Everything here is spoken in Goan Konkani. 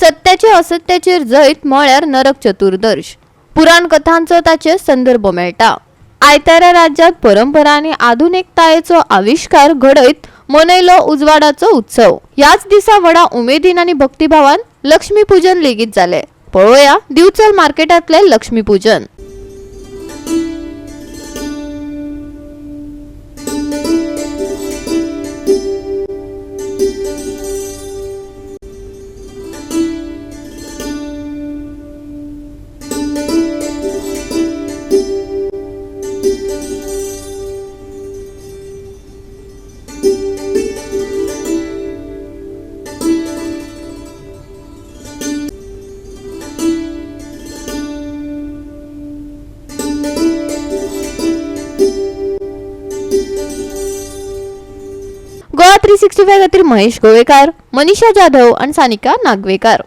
सत्याचे असत्याचेर जैत म्हळ्यार नरक चतुर्दश. पुराण कथांचो ताचे संदर्भ मेळटा. आयतारा राज्यांत परंपरा आनी आधुनिकतायेचो आविश्कार घडयत मनयलो उजवाडाचो उत्सव. ह्याच दिसा व्हडा उमेदीन आनी भक्तिभावान लक्ष्मीपूजन लेगीत जालें. पळोवया दिवचल मार्केटांतलें लक्ष्मीपूजन. गोवा 365 खातीर महेश गोवेकार, मनीषा जाधव आनी सानिका नागवेकार.